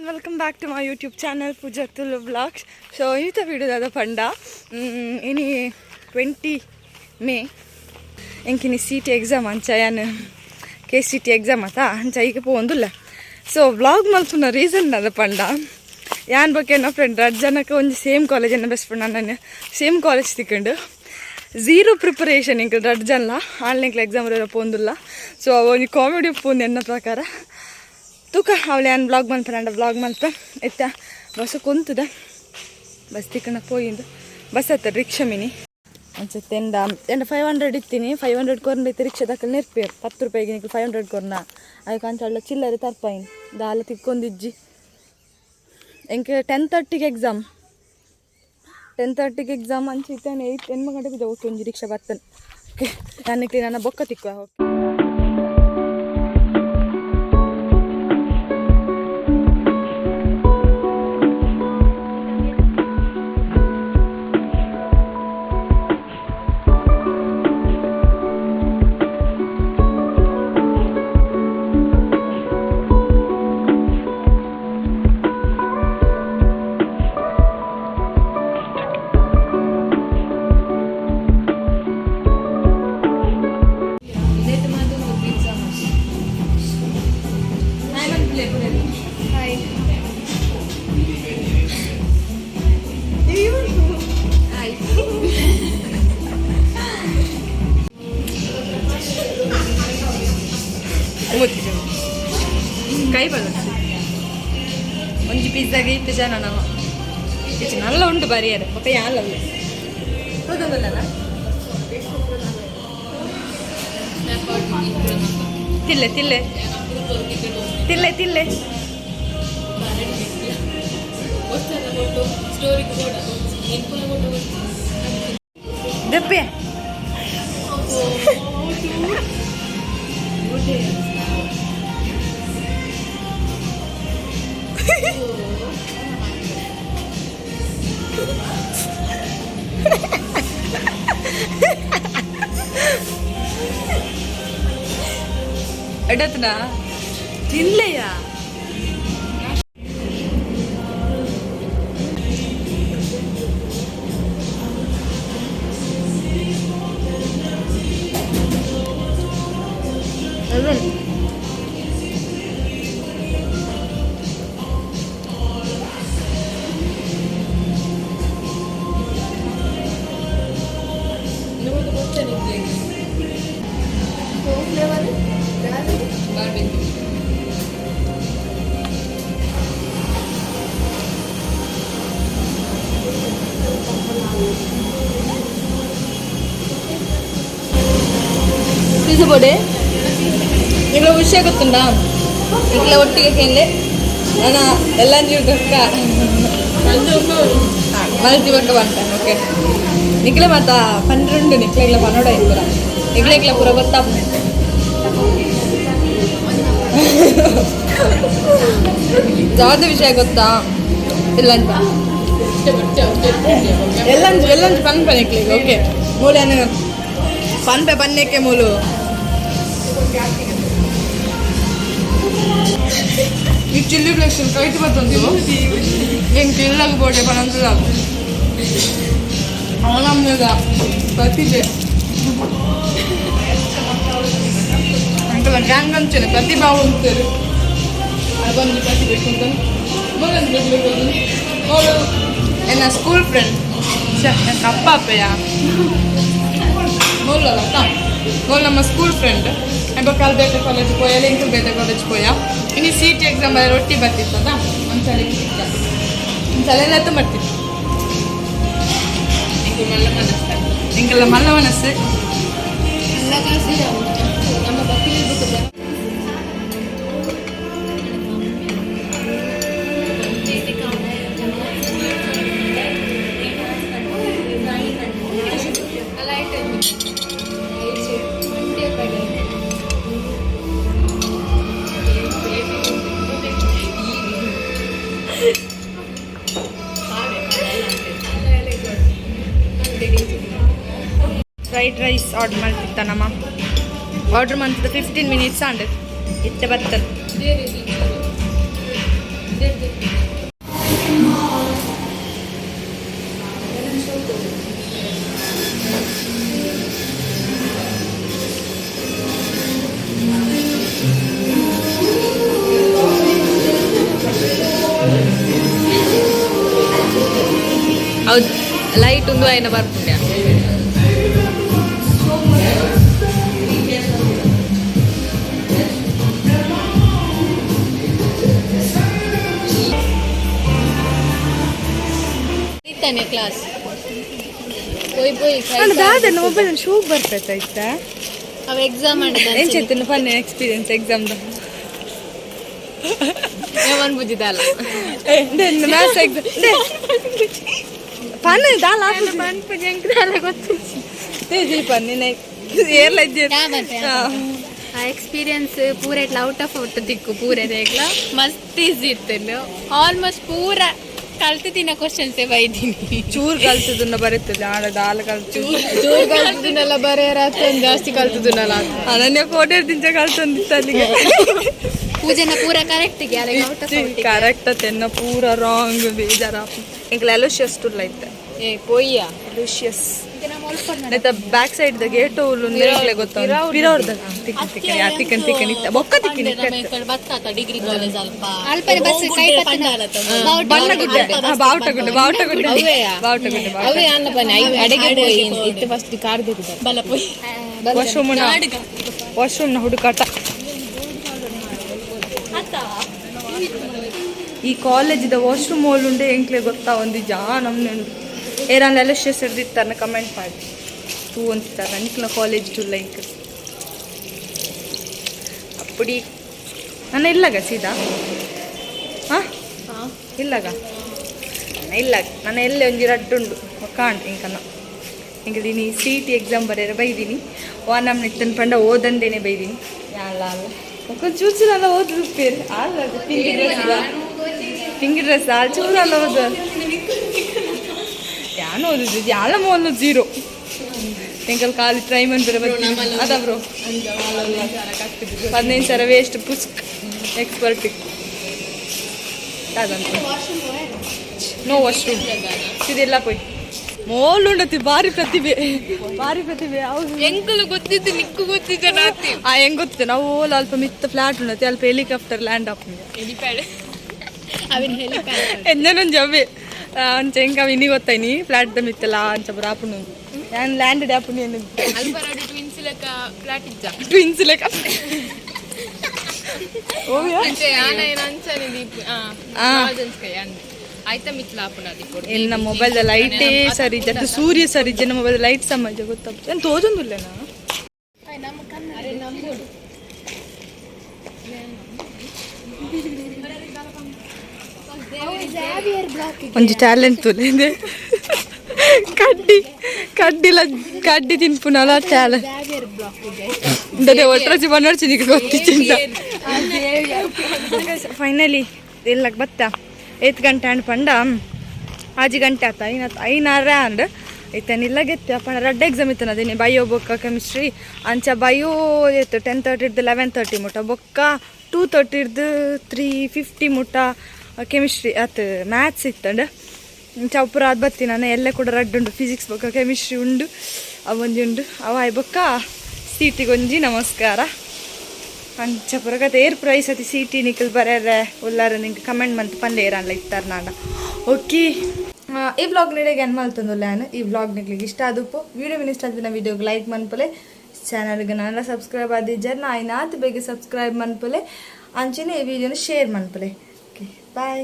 Welcome back to my YouTube channel Pooja Tulu vlogs. So ಈತ ವಿಡಿಯೋದಾದ ಪಂಡ ಇನಿ 20 May, ಎಂಕಿನಿ C T exam. ಅಂಚ ಯಾನ್ ಕೆ ಸಿ ಟಿ ಎಕ್ಸಾಮ್ ಆತ, ಅಂಚ ಈಗ ಪೋವೊಂದುಲ್ಲ. ಸೊ ವ್ಲಾಗ್ ಮಲ್ಪುನ ರೀಸನ್ ದಾದ ಪಂಡ, ಯಾನ್ ಬೊಕ್ಕ ಎನ್ನ ಫ್ರೆಂಡ್ ರಡ್ಡ್ ಜನಕ್ಕೆ ಒಂಜಿ ಸೇಮ್ ಕಾಲೇಜ್, ಎನ್ನ ಬೆಸ್ಟ್ ಫ್ರೆಂಡ್ ನನ್ನ ಸೇಮ್ ಕಾಲೇಜ್ ತಿಕ್ಕಂಡು. ಝೀರೋ ಪ್ರಿಪರೇಷನ್ ಎಂಕಲ್ ರಡ್ಡ್ ಜನಲ. Online exam ಪೋಂದುಲ್ಲ. ಸೊ ಒಂಜಿ ಕಾಮಿಡಿ ಉಪ್ಪುಂದು ಎನ್ನ ಪ್ರಕಾರ. ತೂಕ, ಅವಳೆ ಯಾನ್ ವ್ಲಾಗ್ ಮಲ್ಪೆನಂಡ ವ್ಲಾಗ್ ಮಲ್ಪೆ. ಇತ್ತ ಬಸ್ ಕುಂತದ, ಬಸ್ ತಿಕ್ಕಣ ಪೋಯಿಂದು. ಬಸ್ ಹತ್ತ ರಿಕ್ಷಾ ಮಿನಿ ಅನ್ಸುತ್ತೆ. ಎಂದ ಎಂಡ 500 ಇತ್ತೀನಿ, 500 ಕೊರ್ನ ಇತ್ತು. ರಿಕ್ಷಾದಕ್ಕಲ್ ನೆರ್ಪೇರು, 10 ರೂಪಾಯಿಗೆ ನಿಕ್ಲು 500 ಕೊರ್ನ ಅದಕ್ಕೆ ಅಂಚ ಚಿಲ್ಲರೆ ತರ್ಪಾಯಿನ್. ದಾಲ ತಿಕ್ಕೊಂದಿಜ್ಜಿ ಎಂಕ್. 10:30ಗೆ ಎಕ್ಸಾಮ್, 10:30ಗೆ ಎಕ್ಸಾಮ್. ಅಂಚ ಇತ್ತಾನೆ 8, 8 ಗಂಟೆಗೆ. ಓಕೆ, ಒಂಜಿ ರಿಕ್ಷಾ ಬರ್ತೇನೆ. ಓಕೆ, ನನಗೆ ನನ್ನ ಬೊಕ್ಕ ತಿಕ್ಕುವ. ಓಕೆ. ಹಾಯ್. ಹಾಯ್. ಕೈ ಬಲ್ಲ. ಒಂಜಿ ಪಿಜ್ಜಾಗೆ ಇತ್ತು ಜನ ನಮ್ಮ. ಇಚ್ಚಿ ನಲ್ಲ ಉಂಟು ಬರಿಯರೆ ಬೊಕ್ಕ ಯಾಲ ತೂದೊಂದುಲ್ಲನ. ತಿಲ್ಲೆ ತಿಲ್ಲೆ ತಿಲ್ಲೆ ತಿಲ್ಲೆ. ಸ್ಟೋರಿ. ದಪ್ಪೆ. ಎಡತ್ನಾ ತಿನ್ಲೆಯಾ? Flavour barbecue. ಪಿಜ್ಜಾ ಬೋಡೆ. ನಿಗಳ ವಿಷಯ ಗೊತ್ತುಂಟಾ? ನಿಗಳ ಒಟ್ಟಿಗೆ ಕೇಳಲೆ ನನ್ನ ಎಲ್ಲ ಜೀವಕ್ಕ ಮಲ್ತಿ ಬಕ್ಕ ಬಂತ. ಓಕೆ, ನಿಕ್ಲೆ ಮಾತ ಪನ್ನೆರಡು ನಿಕ್ಲೆಗ್ಲ ಪನ್ನೋಡ ಇಪ್ಪುರ. ನಿಕ್ಲೆಗ್ಲ ಪೂರ ಗೊತ್ತಾಪುಂಡು. ಯಾವ್ದು ವಿಷಯ ಗೊತ್ತಾ ಇಲ್ಲ ಅಂತ ಎಲ್ಲಂಜು ಎಲ್ಲಂಜು ಪನ್ಪೆ ನಿಕ್ಲೆಗ್. ಓಕೆ, ಮೂಲ ಪನ್ಪೆ ಪನ್ನೆಕ್ಕೆ ಮೂಲು. ಈ ಚಿಲ್ಲಿ ಫ್ಲೇಕ್ಸ್ ಕೈಟ್ ಬತ್ತೊಂದು. ಎಂಕ್ ಇಲ್ಲಾಗ ಬೋಡೆ ಪನಂತದ ಅವನಮ್ಮದ ಪ್ರತಿಭೆ. ಅಂಕಲ ಗ್ಯಾಂಗ್ ಅಂಚನೆ ಪ್ರತಿಭಾ ಉಂಟು. ಅದೊಂದು ಪ್ರತಿಭೆ ಅಂತ ಮೊದಲು ಬೇಕು. ಅವಳು ಎನ್ನ ಸ್ಕೂಲ್ ಫ್ರೆಂಡ್. ನನ್ನ ಅಪ್ಪ ಅಪ್ಪಯ್ಯ ಮೊದಲಲ್ಲ, ಮೊದಲು ನಮ್ಮ ಸ್ಕೂಲ್ ಫ್ರೆಂಡ್. ಕಾಲ್ ಬೇತೆ ಕಾಲೇಜ್ ಪೋಯ, ಎಂಕಲ್ ಬೇತೆ ಕಾಲೇಜ್ ಪೋಯ. ಇನ್ನು ಸಿ ಟಿ ಎಕ್ಸಾಮ್ ರೊಟ್ಟಿ ಬರ್ತಿತ್ತದ. ಒಂದ್ಸಲ ಸಿಕ್ಕ, ಒಂದ್ಸಲ ಎಲ್ಲ ಬರ್ತಿತ್ತು. ಎಂಕೆಲ್ಲ ಮಲ್ಲ ಮನಸ್ಸು. ಎಲ್ಲ ಕಾಸಿ ನಮ್ಮ ಬಕ್ಕಿಲಿ. ಫ್ರೈಡ್ ರೈಸ್ ಆರ್ಡರ್ ಮಾಡ್ತಿತ್ತ ನಮ್ಮ. ಆರ್ಡರ್ ಮಾಡ್ತಿದ್ದ 15 ಮಿನಿಟ್ಸ್ ಆಂಡ್, ಇತ್ತೆ ಬರ್ತದೆ. ಹೌದು, ಲೈಟ್ ಒಂದು ಆಯ್ನ ಬರ್ಪುಂಡೆ. ಇತ್ತಾನೆ ಕ್ಲಾಸ್ ಪೋಯ್ ಪೋಯ್. ದಾದ ಮೊಬೈಲ್ ಶೂ ಬರ್ತೈತೆ. ಅವ ಎಕ್ಸಾಮ್. ಏನ್ ಚೇತನ್ ಫನ್ ಎಕ್ಸ್ಪೀರಿಯನ್ಸ್ ಎಕ್ಸಾಮ್? ಯಾವನ್ ಬುಜ್ಜಿದಲ್ಲ. ಮ್ಯಾಥ್ಸ್ ಎಕ್ಸಾಮ್ ಪನ್ ದಾಲ. ಗೊತ್ತು. ತೇಜಿ ಪನ್ ನಿನ್ನ ಏರ್ಲ ಇದ್ದೀರ. ಆ ಎಕ್ಸ್ಪೀರಿಯನ್ಸ್ ಪೂರ ಇಟ್ಲ ಔಟ್ ಆಫ್ ಔಟ್ ದಿಕ್ಕು ಪೂರ ದೇಗ್ಲ ಮಸ್ತ್ ಈಸಿ ಇತ್ತು. ಆಲ್ಮೋಸ್ಟ್ ಪೂರ ಕಲ್ತಿದ್ದಿನ ಕ್ವಶನ್ಸೇ ಬೈದೀನಿ. ಚೂರ್ ಕಲ್ತದನ್ನ ಬರುತ್ತದೆ ಆಡ ದಾಲ ಕಲ್ತು. ಚೂರು ಕಲ್ತಿದ್ದನ್ನೆಲ್ಲ ಬರೆಯರ ಜಾಸ್ತಿ ಕಲ್ತಿದ್ದನಲ್ಲ. ಅನನ್ಯ ಕೋಟೆ ದಿಂಚ ಕಲ್ತಂದಿತ್ತು ಅಲ್ಲಿಗೆ. ಪೂಜೆನ ಪೂರ correct out of out. Correct ತೆನ್ನ ಪೂರ ರಾಂಗ್ ಬೇಜಾರ. ಎಂಕ್ಲ ಅಲೋಶಿಯಸ್ ಟುಲ್ಲ ಇತ್ತೆ. ಏ ಪೊಯ್ಯ. ಅಲೋಶಿಯಸ್ ನೆತ್ತ ಬ್ಯಾಕ್ ಸೈಡ್ the gate ಉಳ್ಳು ಗೊತ್ತ ಪಿರೋರ್ದ ತಿಕ್ಕನ್ ತಿಕ್ಕನ್ ಯಾ ತಿಕ್ಕನ್ ತಿಕ್ಕನ್ ಇತ್ತ ಬೊಕ್ಕ ತಿಕ್ಕಿನ. ಡಿಗ್ರಿ ಕಾಲೇಜ್ ಅಲ್ಪ. ಅಲ್ಪನೆ ಬಸ್ ಕೈ. ಬಣ್ಣಗುಡ್ಡೆ, ಬಾವುಟಗುಡ್ಡೆ, ಬಾವುಟಗುಡ್ಡೆ, ಬಾವುಟಗುಡ್ಡೆ. ಅವೇ ಅನ್ನ ಬನ್ನಿ ಅಡಿಗೆ ಪೋಯಿ ಇತ್ತು ಫಸ್ಟ್ ಕಾರ್. ಬಲ ಪೋಯಿ. ವಾಶ್ರೂಮ್, ವಾಶ್ರೂಮ್ನ ಹುಡುಕಾಟ. ಈ ಕಾಲೇಜಿದ ವಾಶ್ರೂಮ್ ಉಂಡೆ ಎಂಕ್ಲೆ ಗೊತ್ತಾ ಒಂದು ಜಾ ನಮ್ನೆ ಏರನ್ ಅಲೋಶಿಯಸ್ ಹಿಡ್ದಿತ್ತಾರನ ಕಮೆಂಟ್ ಮಾಡಿ ತೂ ಅಂತಿತ್ತಾರ ನಿಕ್ಲ ಕಾಲೇಜ್ ಟು ಲೈಕ್ ಅಪ್ಪಡಿ. ನಾನು ಇಲ್ಲಾಗ ಸೀದಾ ಹಾ ಇಲ್ಲಾಗ ನನ್ನ ಇಲ್ಲ ನನ್ನ ಎಲ್ಲೆ ಒಂಜಿ ರಡ್ಡುಂಡು ಕಾಂಡ್ ಇಂಕನ. ಇಂಕದೀನಿ ಸಿ ಟಿ ಎಕ್ಸಾಮ್ ಬರೆಯರ ಬೈದೀನಿ. ವಾ ನಮ್ಮ ಇತ್ತನ್ ಪಂಡ ಓದಂದೇನೆ ಬೈದೀನಿ. ಅಲ್ಲ ಅಲ್ಲ, ಒಕ್ಕ ಚೂಚೂರಲ್ಲ ಓದು ಪೇರು ಅಲ್ಲ. ಪಿಂಕ್ ಡ್ರೆಸ್, ಪಿಂಕ್ ಡ್ರೆಸ್ ಆ ಚೂರಲ್ಲ ಓದು. ಯಾನು ಓದಿದ್ದು ಯಾಲ ಮೋಲ್ಲ ಜೀರೋ. ಎಂಕಲ್ ಖಾಲಿ ಟ್ರೈ ಮಂದಿರ ಅದ ಬ್ರೋ. 15,000 ವೇಸ್ಟ್ ಪುಸ್ಕ್ ಎಕ್ಸ್ಪರ್ಟ್ ಅದಂತ. ನೋ ವಾಶ್ರೂಮ್ ಇದೆಲ್ಲ ಪೋಯ್ ಮೋಲುಂಡತಿ. ಭಾರಿ ಪ್ರತಿಭೆ, ಭಾರಿ ಪ್ರತಿಭೆ, ಹೌದು. ಎಂಕಲು ಗೊತ್ತಿದ್ದು ನಿಕ್ಕು ಗೊತ್ತಿದ್ದ ನಾತಿ. ಆ ಹೆಂಗ್ ಗೊತ್ತಿದೆ? ನಾವು ಓಲ್ ಅಲ್ಪ ಮಿತ್ತ ಫ್ಲಾಟ್ ಉಂಡತಿ, ಅಲ್ಪ ಹೆಲಿಕಾಪ್ಟರ್ ಲ್ಯಾಂಡ್ ಆಪ್. ಹೆಲಿಪ್ಯಾಡ್ ಅವಿನ ಹೆಲಿಪ್ಯಾಡ್. ಎಂಜನೊಂಜಿ ಅವೇ ಅಂಚ ಎಂಕ ಇನಿ ಗೊತ್ತಾಯ್ನಿ ಫ್ಲಾಟ್ ದ ಮಿತ್ತಲ್ಲ ಅಂಚ ಬರಾಪುನು ಯಾನ್ ಲ್ಯಾಂಡ್ ಆಪುನಿ. ಅಲ್ಪ ರಡು ಟ್ವಿನ್ಸ್ ಲೆಕ್ಕ ಫ್ಲಾಟ್ ಇಜ್ಜ. ಟ್ವಿನ್ಸ್ ಲೆಕ್ಕ ಓವಿಯಾ. ಅಂಚೆ ಆನ ಏನ ಅಂಚನೆ ದೀಪ್. ಆ. ಆಯ್ತಾ ಮಿತ್ಲಾಪುನ ದೀಪೊಡು. ಎನ್ನ ಮೊಬೈಲ್ ಲೈಟೇ ಸರಿ ಜತ್ತು ಸೂರ್ಯ ಸರಿ ಜನ ಮೊಬೈಲ್ ಲೈಟ್ ಸಮಾಜ ಗೊತ್ತಾಗ್ತದೆ ಏನು ತೋಜೊಂದುಲ್ಲೇನಾ? ಒಂಜಿ ಟ್ಯಾಲೆಂಟ್ ತುಲೆ ಕಡ್ಡಿ ಕಡ್ಡಿಲ ಕಡ್ಡಿ ತಿನ್ಪುನಲ ಟ್ಯಾಲೆಂಟ್. ಅದೇ ಒಟ್ರಾಸಿ ಬನ್ನಡ್ಚಿ ನಿಮಗೆ ಗೊತ್ತಿಚ್ಚಿಂತ. ಫೈನಲಿ ಎಲ್ಲಕ್ಕೆ ಬತ್ತ. ಏತ್ ಗಂಟೆ ಅಂಡ್ ಪಂಡ 6 ಗಂಟೆ ಆತ ಐನ ಐನಾರ ಅಂಡ್ ಇತ್ತನಿಲ್ಲ ಗೆತ್ತೆ ಪಂಡ ರಡ್ಡ್ ಎಕ್ಸಾಮ್ ಇತ್ತನ ಅದೇನೆ ಬಯೋ ಬೊಕ್ಕ ಕೆಮಿಸ್ಟ್ರಿ. ಅಂಚ ಬಯೋ ಇತ್ತು 10:30 ಇಡ್ದು 11:30 ಮುಟ್ಟ, ಬೊಕ್ಕ 2:30 ಇಡ್ದು 3:50 ಮುಟ್ಟ ಕೆಮಿಸ್ಟ್ರಿ ಆತು ಮ್ಯಾಥ್ಸ್ ಇತ್ತಂಡ್. ಚೌಪುರ ಅದು ಬತ್ತಿ ನಾನು ಎಲ್ಲ ಕೂಡ ರಡ್ಡುಂಡು. ಫಿಸಿಕ್ಸ್ ಬೊಕ್ಕ ಕೆಮಿಸ್ಟ್ರಿ ಉಂಡು, ಅವೊಂಜಿ ಉಂಡು. ಅವ ಆಯ್ ಬೊಕ್ಕ ಸೀಟಿಗೊಂಜಿ ನಮಸ್ಕಾರ. ಅಂಚ ಪುರ ಕತೆ. ಏರ್ ಪ್ರೈಸ್ ಅತಿ ಸಿಟಿ ನಿಕಲ್ ಬರೆರೆ ಉಲ್ಲಾರ ನಿಂಗೆ ಕಮೆಂಟ್ ಮಂತ್ ಪನ್ಲೆ ಏರನ್ಲ ಇತ್ತಾರ ನಾಡ. ಓಕೆ, ಈ ವ್ಲಾಗ್ ನಿಡೆಗೆ ಏನು ಮಲ್ತೊಂದುಲ್ಲ ನಾನು. ಈ ವ್ಲಾಗ್ ನಿಕ್ಲಿಗೆ ಇಷ್ಟ ಆದಪ್ಪು ವಿಡಿಯೋ ಇಷ್ಟ ಆದ ವಿಡಿಯೋಗೆ ಲೈಕ್ ಮನ್ಪಲೆ. ಚಾನಲ್ಗೆ ನಾನೆಲ್ಲ ಸಬ್ಸ್ಕ್ರೈಬ್ ಆದಿಜ್ಜಾರ್ ನಾ ಆಯ್ನಾತ್ ಬೇಗ ಸಬ್ಸ್ಕ್ರೈಬ್ ಮನ್ಪಲೆ. ಅಂಚೆನೆ ಈ ವಿಡಿಯೋನ ಶೇರ್ ಮನ್ಪಲೆ. Okay, bye.